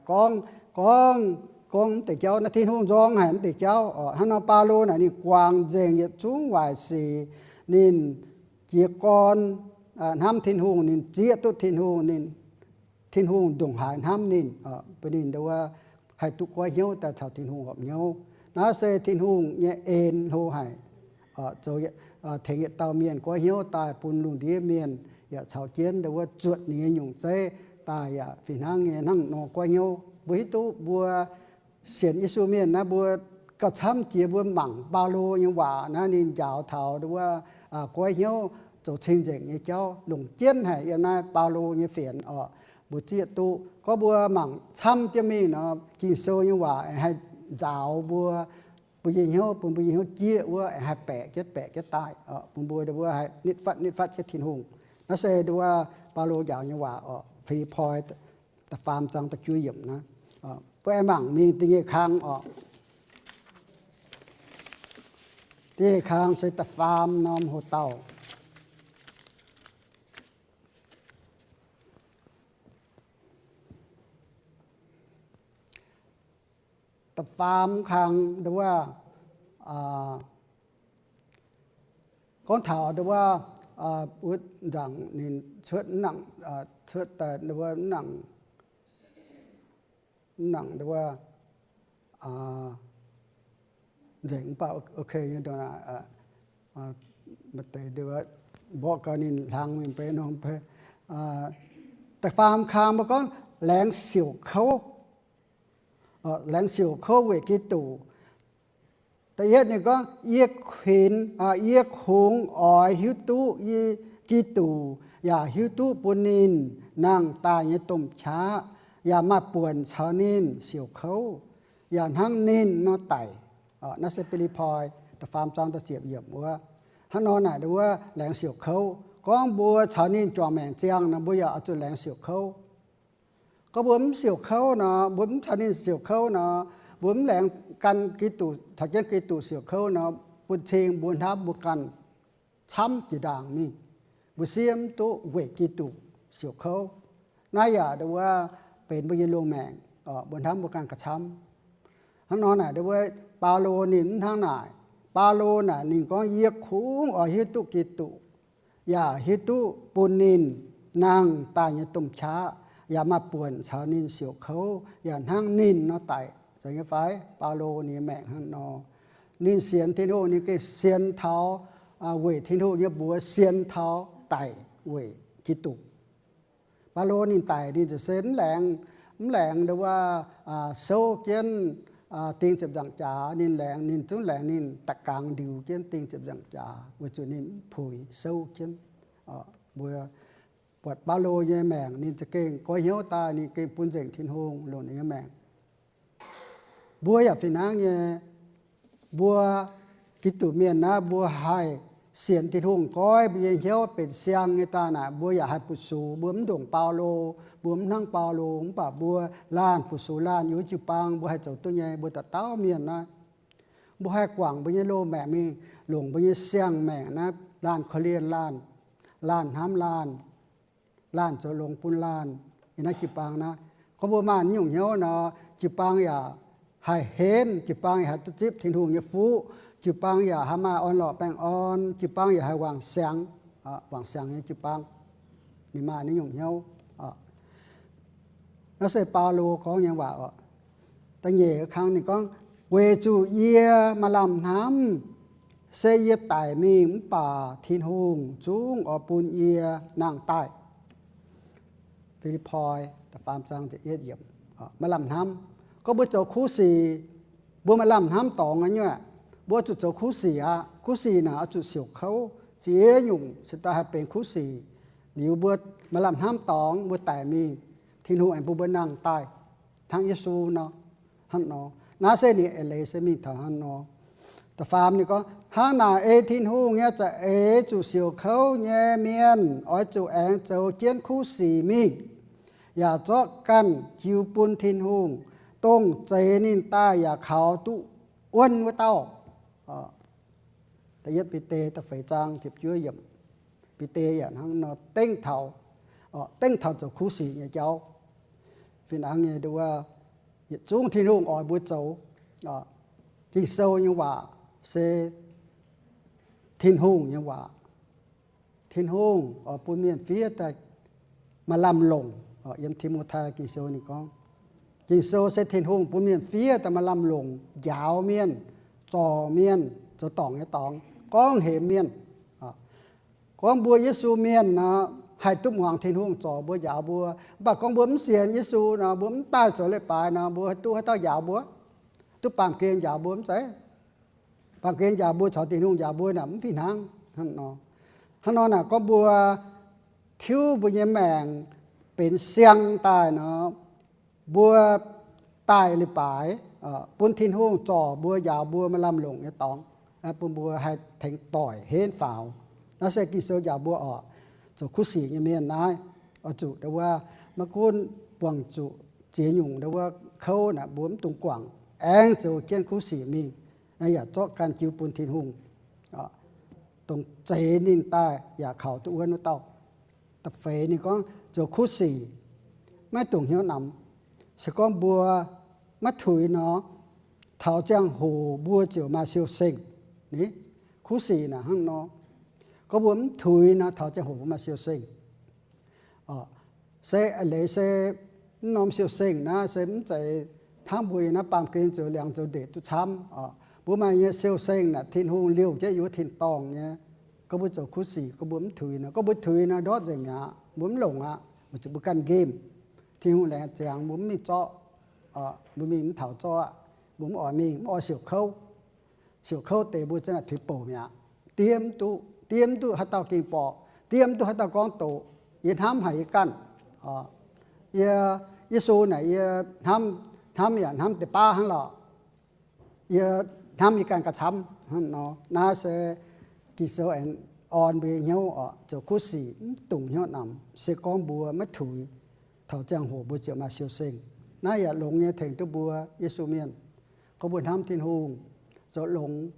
Gorngv, gorngv, gorngv mv deix jauv naaiv, Tin-Hungh nzorng haic mv deix jauv. Hnangv nor Baulo naaic ninh guangc nzengc yietc zungv waaic sic. Ninh jiez gorn hnamv Tin-Hungh, ninh zieqv duqv Tin-Hungh, ninh, Tin-Hungh ndongc haaix hnamv ninh, bun ninh ndau wuov haih duqv goiv hnyouv daaih caux Tin-Hungh horpc hnyouv. Naaiv se Tin-Hungh nyei en hlo haic. Zoux, tengx yietc dauh mienh goiv hnyouv daaih bun lungh ndiev mienh yaac caux jienv ndau wuov zuotc ninh nyei nyungc zeiv daaih yaac fih hnangv nyei hnangv nor goiv hnyouv. Mbuo hiuv duqv mbuo sienx Yesu mienh naaiv, mbuo gauh camv jiex mbuo mangc Baulo nyei waac naaiv, ninh njaaux taux ndau wuov goiv hnyouv zoux cing-nzengc nyei jauv longc jienv haic yiem naaiv Baulo nyei fienx oc. Mbuo zieqv duqv gorngv mbuo mangc camv jienv mingh nor, Ging-Sou nyei waac aengx haih nzaaux mbuo, mbuo nyei hnyouv, bun mbuo nyei hnyouv jieqv wuov aengx haih baeqc jienv, baeqc jienv daaih oc, bun mbuo ndau wuov haih nitv fatv, nitv fatv jienv Tin-Hungh. Naaiv se ndau wuov Baulo njaaux nyei waac oc. Fi^lipv^poi da'faam zaang da'juov yiemc naaiv. Mbuo aengx mangc mingh da'nyeic kang oc. Da'nyeic kang se da'faam norm hoc-dauh. Da'faam kang nduov, gorngv taux nduov, wuov nzangc ninh cuotv nangc, cuotv daaih nduov nangc, nangc nduov, nzengc mv baac ok nyei, maaih deix nduov mborqv gau ninh hlang mingh beiv norm beiv. Da'faam kang mbuo gorngv laengz siouc kouv. Laengz siouc kouv weic Giduc. Da'yietv ninh gorngv, yie kuinx, yie kungx oix hiuv duqv Giduc, yaac hiuv duqv bun ninh nangh daaih nyei domh qaqv, yaac maaih buonc caux ninh siouc kouv, yaac hnangv ninh nor daic. Naaiv se Fi^lipv^poi da'faam zaang da'ziepc yiemc wuov. Hnangv nor naaic wuov laengz siouc kouv. Gorngv mbuo caux ninh juangc maengc ziangh nor, mbuo yaac oix zuqc laengz siouc kouv. Gorngv mbuo mv siouc kouv nor, mbuo mv caux ninh siouc kouv nor, mbuo mv laengz gan Giduc, caux jienv Giduc siouc kouv nor, bun cing mbuo hnamv mbuo ganh camv jiex ndaangc mingh. Mbuo siev mv duqv weic Giduc siouc kouv. Naaiv yaac nduov benx mbuo nyei loz-maengc, mbuo hnamv mbuo ganh gauh camv. Hnangv nor naaic nduov Baulo ninh mv hnangv naaic. Baulo naaic ninh gorngv, yie kungx oix hiuv duqv Giduc, yaac hiuv duqv bun ninh nangh daaih nyei domh qaqv, yaac maaih buonc caux ninh siouc kouv, yaac hnangv ninh nor daic. Zeiz nyei fai? Baulo ninh nyei maengc hnangv nor. Ninh sienx Tin-Hungh, ninh gengh sienx taux, weic Tin-Hungh nyei mbuox sienx taux daic weic Giduc. Baulo ninh daic ninh ziouc se mv laengz, mv laengz nduov, souv jienv ding ziepc nzaangc jaax. Ninh laengz, ninh zungv laengz ninh da'gangx ndiux jienv ding ziepc nzaangc jaax weic zuqc ninh mv puix souv jienv. Mbuo buatc Baulo nyei maengc ninh za'gengh goiv hnyouv daaih ninh gengh bun nzengc Tin-Hungh longc ninh nyei maengc. Mbuo yaac fih hnangv nyei. Mbuo Giduc mienh naaiv mbuo haih sienx Tin-Hungh goiv mbuo nyei hnyouv benx siang nyei daaih naaic, mbuo yaac haih butv sux. Mbuo mv ndongc Baulo, mbuo mv hnangv Baulo, mv baac mbuo laanh butv sux laanh yiem jiu-baang mbuo haih zoux duqv nyei. Mbuo dauh dauh mienh naaiv, mbuo haih guangc mbuo nyei loz-maengc mingh, longc mbuo nyei siang-maengc naaiv laanh korv-lienh laanh, laanh hnamv laanh, laanh zoux longx bun laanh. Yiem naaiv jiu-baang naaiv, gorngv mbuo maaih naaiv nyungc hnyouv nor, jiu-baang yaac haih henv, jiu-baang yaac haih duqv zipv Tin-Hungh nyei fuqv, jiu-baang yaac haih maaih orn-lorqc baengh orn, jiu-baang yaac haih wangc siangx, wangc siangx nyei jiu-baang. Ninh maaih naaiv nyungc hnyouv. Naaiv se Baulo gorngv nyei waac oc. Da'nyeic kang ninh gorngv, weic zuqc yie maaih lamh hnamv, se yie daic mingh mv baac Tin-Hungh zungv oix bun yie nangh daaih. Fi^lipv^poi da'faam zaang da'yietv yiemc. Maaih lamh hnamv. Gorngv mbuo zoux kuv sic, mbuo maaih lamh hnamv dorngx nyei. Mbuo oix zuqc zoux kuv sic aqv. Kuv sic naaic oix zuqc siouc kouv. Ziex nyungc se daaih haih benx kuv sic. Liuz mbuo maaih lamh hnamv dorngx, mbuo daic mingh, Tin-Hungh aengx bun mbuo nangh daaih hnangv Yesu nor. Hnangv nor, naaiv se ninh eix leiz se mingh taux hnangv nor. Da'faam ninh gorngv, hnangv naaic ei Tin-Hungh nyei za'eix zuqc siouc kouv nyei mienh oix zuqc aengx zoux jienv kuv sic mingh, yaac zorqv ganh jiu bun Tin-Hungh, dongh zeix ninh daaih yaac kaux duqv wuonv wuov dauh. Da'yietv Bide da'feix zaang ziepc juov yiemc. Bide yaac hnangv nor dengv taux, dengv taux zoux kuv sic nyei jauv. Fih hnangv nyei nduov, yietc zungv Tin-Hungh oix mbuo zoux. Ging-Sou nyei waac se Tin-Hungh nyei waac. Tin-Hungh oix bun mienh fiev daaih maaih lamh longc. Yiem Ti^mo^tai Ging-Sou ninh gorngv, Ging-Sou se Tin-Hungh bun mienh fiev daaih maaih lamh longc njaaux mienh, zorc mienh, zoux dorngc nyei dorngx, gorngv hemx mienh. Gorngv mbuo Yesu mienh nor, haih duqv muangx Tin-Hungh zorc mbuo njaaux mbuo. Mv baac gorngv mbuo mv sienx Yesu nor, mbuo mv daaih zoux leiz-baaix nor, mbuo duqv haaix dauh njaaux mbuo? Duqv baamh gen njaaux mbuo mv zeiz? Baamh gen njaaux mbuo caux Tin-Hungh njaaux mbuo naaic mv fih hnangv. Hnangv nor, hnangv nor naaic gorngv mbuo tiuv mbuo nyei maengc benx siang daaih nor, mbuo daaih leiz-baaix, bun Tin-Hungh zorc mbuo njaaux mbuo maaih lamh longc nyei dorngx, bun mbuo haih tengx doic henv faaux. Naaiv se Ging-Sou njaaux mbuo oc, zoux kuv sic nyei mienh naaiv, oix zuqc nduov Maiv gunv buangh zuqc ziex nyungc ndau wuov kouv naaic, mbuo mv dungx guangc, aengx zoux jienv kuv sic mingh, yaac zorqv gan jiu bun Tin-Hungh, dongh zeix ninh daaih yaac kaux duqv wuonv wuov dauh. Da'feix ninh gorngv zoux kuv sic maiv dungx hnyouv namx. Se gorngv mbuo maiv tuix nor, taux ziangh hoc mbuo ziouc maaih siou-sengh. Ni, kuv sic naaic hnangv nor, gorngv mbuo mv tuix nor, taux ziangh hoc mbuo maaih siou-sengh. Se a'leiz se mv norm siou-sengh naaiv se mv zeiz hnangv mbuo yiem naaiv baamh gen zoux liangx zoux ndeic duqv camv. Mbuo maaih nyei siou-sengh naaic Tin-Hungh liouh jienv yiem wuov tin-dorngh nyei. Gorngv mbuo zoux kuv sic, gorngv mbuo mv tuix nor, gorngv mbuo tuix nor ndortv nzengc mi'aqv, mbuo mv longc aqv, weic zuqc mbuo ganh nqemh. Tin-Hungh laengz ziangx mbuo mv mingh zorqv, mbuo mingh mv taux zorqv aqv, mbuo mv oix mingh, mv oix siouc kouv. Siouc kouv deix mbuo za'naaic tuix bouc mi'aqv. Diev mv duqv, diev mv duqv haaix dauh ging borqc, diev mv duqv haaix dauh gorngv doqc. Yie hnamv haic yie ganh. Yie, Yesu naaic yie hnamv, hnamv yaac hnamv deix baav hnangv lorqc. Yie hnamv yie ganh gauh camv hnangv nor. Naaiv se Ging-Sou aengx orn mbuo nyei hnyouv oc, zoux kuv sic mv dungx hnyouv namx, se gorngv mbuo maiv tuix, taux ziangh hoc mbuo ziouc maaih siou-sengh. Naaiv yaac longx nyei tengx duqv mbuo Yesu mienh. Gorngv mbuo hnamv Tin-Hungh, zoux longx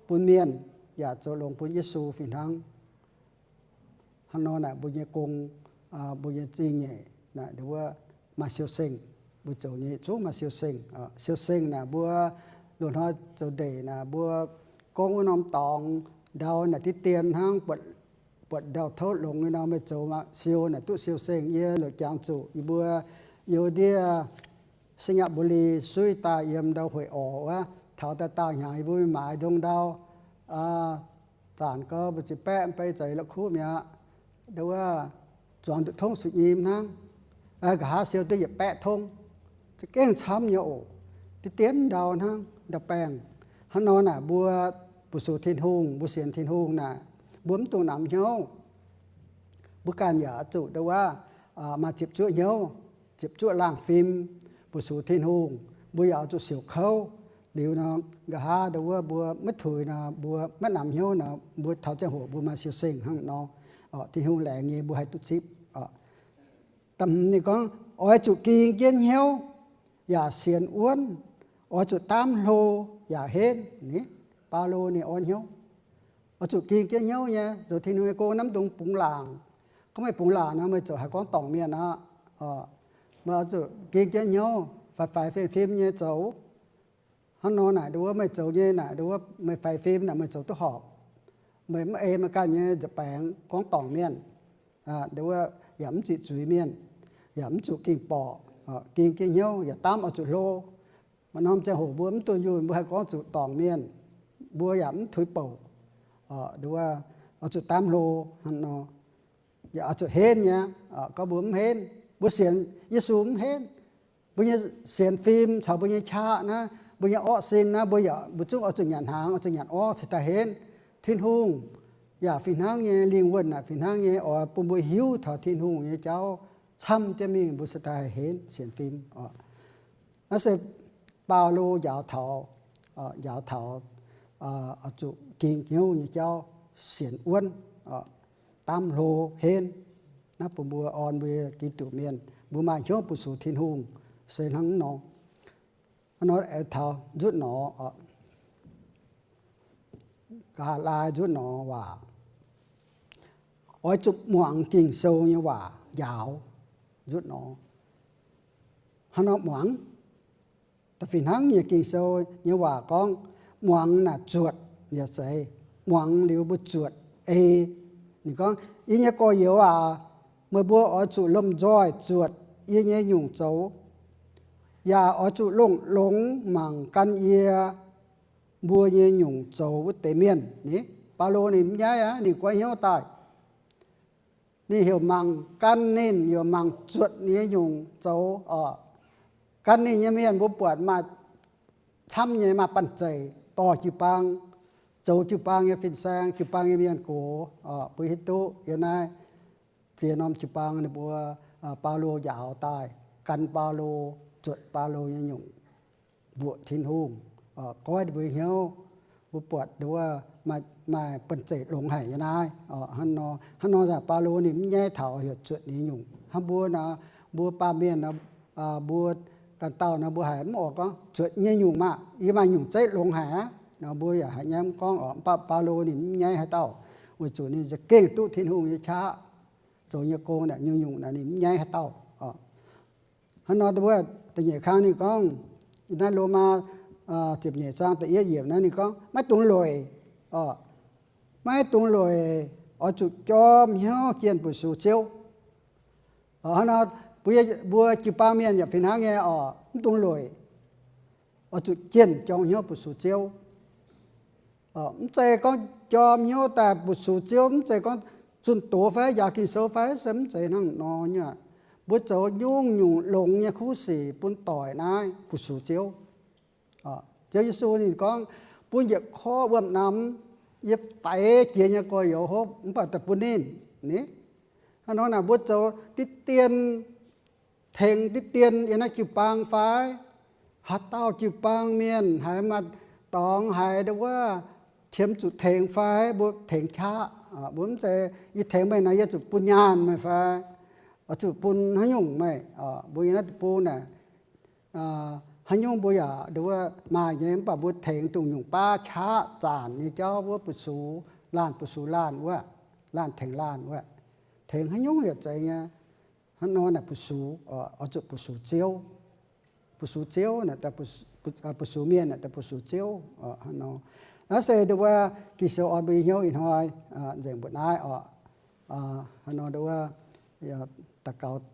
bun mienh, yaac zoux longx bun Yesu fih hnangv. Hnangv nor naaic mbuo nyei gong, mbuo nyei zingh nyeic naaic ndau wuov maaih siou-sengh. Mbuo zoux nyei zungv maaih siou-sengh. Siou-sengh naaic mbuo loz-hnoi zoux ndeic naaic mbuo gorngv wuov norm dorngx ndau naaic diqv dien hnangv, buatc ndau-touv longx nyei nor meih zoux siou naaic duqv siou-sengh. Yie loc jangx zuqc yie mbuo youh ndiev Singapore suiv daaih yiem ndau hueic orqc wuov, taux daaih daauh hnyangx yie mbuo maaiz ndongc ndau, zanc gau mbu'ziex baeqv mv bei za'eix la'kuqv mi'aqv. Ndau wuov zuangx nduqc tongv su'nyim hnangv, nqa'haav siou duqv yietc baeqv tongv, za'gengh camv nyei oc. Diqv dien ndau hnangv ndau-baengh. Hnangv nor naaic mbuo bu sux Tin-Hungh, mbuo sienx Tin-Hungh naaic, mbuo mv dungx namx hnyouv. Mbuo ganh yaac oix zuqc ndau wuov maaih ziepc zuoqv hnyouv, ziepc zuoqv laangh fim, bu sux Tin-Hungh. Mbuo yaac oix zuqc siouc kouv. Liuz nor, nqa'haav ndau wuov mbuo maiv tuix nor, mbuo maiv namx hnyouv nor, mbuo taux ziangh hoc mbuo maaih siou-sengh hnangv nor. Tin-Hungh laengz nyei mbuo haih duqv zipv. Da'hmz ninh gorngv, oix zuqc ging jienv hnyouv yaac sienx wuonv, oix zuqc daamv hlo yaac henv. Ni, Baulo ninh orn hnyouv, oix zuqc ging jienv hnyouv nyei zoux Tin-Hungh nyei gong, mv dungx bungx laangc. Gorngv meih bungx laangc nor, meih ziouc haih gorngv dorngc mienh aqv. Meih oix zuqc ging jienv hnyouv, faix-faix fim-fim nyei zoux. Hnangv nor naaic ndau wuov meih zoux nyei naaic ndau wuov meih faix fim naaic meih zoux duqv horpc. Meih mv ei meih ganh nyei nza'baengx gorngv dorngc mienh, ndau wuov yaac mv ziqc zuiz mienh, yaac mv zuqc ging borqc, ging jienv hnyouv yaac daamv oix zuqc hlo. Maaih norm ziangh hoc mbuo mv dunh yunh mbuo haih gorngv zuqc dorngc mienh, mbuo yaac mv tuix bouc. Ndau wuov oix zuqc daamv hlo hnangv nor. Yaac oix zuqc henv nyei. Gorngv mbuo mv henv, mbuo sienx Yesu mv henv, mbuo nyei sienx fim caux mbuo nyei qaqv naaiv, mbuo nyei orqv sin naaiv, mbuo yaac mbuo zungv oix zuqc nyanc hnaangx, oix zuqc nyanc orv cingx daaih henv. Tin-Hungh yaac fih hnangv nyei, lingh wuonh naaic fih hnangv nyei, oix bun mbuo hiuv taux Tin-Hungh nyei jauv camv jienv mingh mbuo cingx daaih haih henv sienx fim. Naaiv se Baulo njaaux taux, njaaux taux oix zuqc ging hnyouv nyei jauv, sienx wuonv, daamv hlo henv. Naaiv bun mbuo orn mbuo Giduc mienh, mbuo maaih hnyouv bu sux Tin-Hungh se hnangv nor. Hnangv nor aengx taux nzutv nor, nqa'haav laai nzutv nor waac, oix zuqc muangx Ging-Sou nyei waac njaaux. Nzutv nor, hnangv nor muangx. Da'fih hnangv nyei Ging-Sou nyei waac gorngv, muangx naaic zuotc yaac zeiz, muangx liuz mbuo zuotc ei. Ninh gorngv, yie nyei gorx-youz aac, meih mbuo oix zuqc lomh nzoih zuotc yie nyei nyungc zoux, yaac oix zuqc longx-longx mangc gan yie mbuo nyei nyungc zoux wuov deix mienh. Ni, Baulo ninh mv nyaiv aqv, ninh goiv hnyouv daaih. Ninh heuc mangc gan ninh, heuc mangc zuotc ninh nyei nyungc zoux oc. Gan ninh nyei mienh mbuo buatc maaih camv nyei maaih banh zeic dorh jiu-baang, zoux jiu-baang nyei fin-saeng, jiu-baang nyei mienh gox. Mbuo hiuv duqv yiem naaiv ziex norm jiu-baang ninh mbuo, Baulo njaaux daaih, gan Baulo, zuotc Baulo nyei nyungc, mbuoqc Tin-Hungh, goiv ninh mbuo hnyouv. Mbuo buatc wuov maaih banh zeic longx haic nyei naaiv. Hnangv nor, hnangv nor yaac Baulo ninh mv nyaiv taux heuc zuotc ninh nyei nyungc. Hnangv mbuo naaiv mbuo baamh mienh nor, mbuo ganh dauh nor mbuo haiz mv oix gorngv zuotc nyei nyungc maah, yie maaih nyungc zeiv longx haic aqv nor, mbuo yaac haiz nyei mv gorngv oc. Mv baac Baulo ninh mv nyaiv haaix dauh, weic zuqc ninh za'gengh duqv Tin-Hungh nyei qaqv zoux nyei gong naaic, nyungc-nyungc naaic ninh mv nyaiv haaix dauh oc. Hnangv nor, da'nyeic kang ninh gorngv, naaiv Lomaa ziepc nyeic zaang da'yietv yiemc naaiv ninh gorngv, maiv dungx lueic oc. Maiv dungx lueic, oix zuqc jorm hnyouv jienh bu sux Ziouv. Hnangv nor, mbuo, mbuo jiu-baang mienh yaac fih hnangv nyei oc. Mv dungx lueic, oix zuqc jienh jorm hnyouv bu sux Ziouv. Mv zeiz gorngv jorm hnyouv daaih bu sux Ziouv, mv zeiz gorngv zunh doz fai yaac Ging-Sou fai se mv zeiz hnangv nor nyei. Mbuo zoux nyungc-nyungc longx nyei kuv sic bun doic naaiv bu sux Ziouv. Ziouv Yesu ninh gorngv, bun yietc korv wuom-namx yie faix jiex nyei gorx-youz hopv mv baac daaih bun ninh ni. Hnangv nor naaic mbuo zoux diqv dien, tengx diqv dien yiem naaiv jiu-baang fai? Haaix dauh jiu-baang mienh haiz maaih dorngx haiz ndo wuov qiemx zuqc tengx fai? Mbuo tengx qaqv. Mbuo mv zeiz yie tengx meih naaic yie zuqc bun nyaanh meih fai? Oix zuqc bun haaix nyungc meih? Mbuo yiem naaiv deic-bung naaic, haaix nyungc mbuo yaac ndo wuov maaih nyei, mv baac mbuo tengx dongh nyungc baav qaqv zaanc nyei jauv wuov bu sux, laanh bu sux laanh wuov, laanh tengx laanh wuov, tengx haaix nyungc yaac zeiz nyei. Hnangv nor naaic bu sux, oix zuqc bu sux Ziouv. Bu sux Ziouv, bu sux mienh naaic daaih bu sux Ziouv. Hnangv nor, naaiv se ndo wuov Ging-Sou orn mbuo nyei hnyouv ih hnoi nzengc mbuoqc naaiv oc. Hnangv nor ndo wuov daux gaux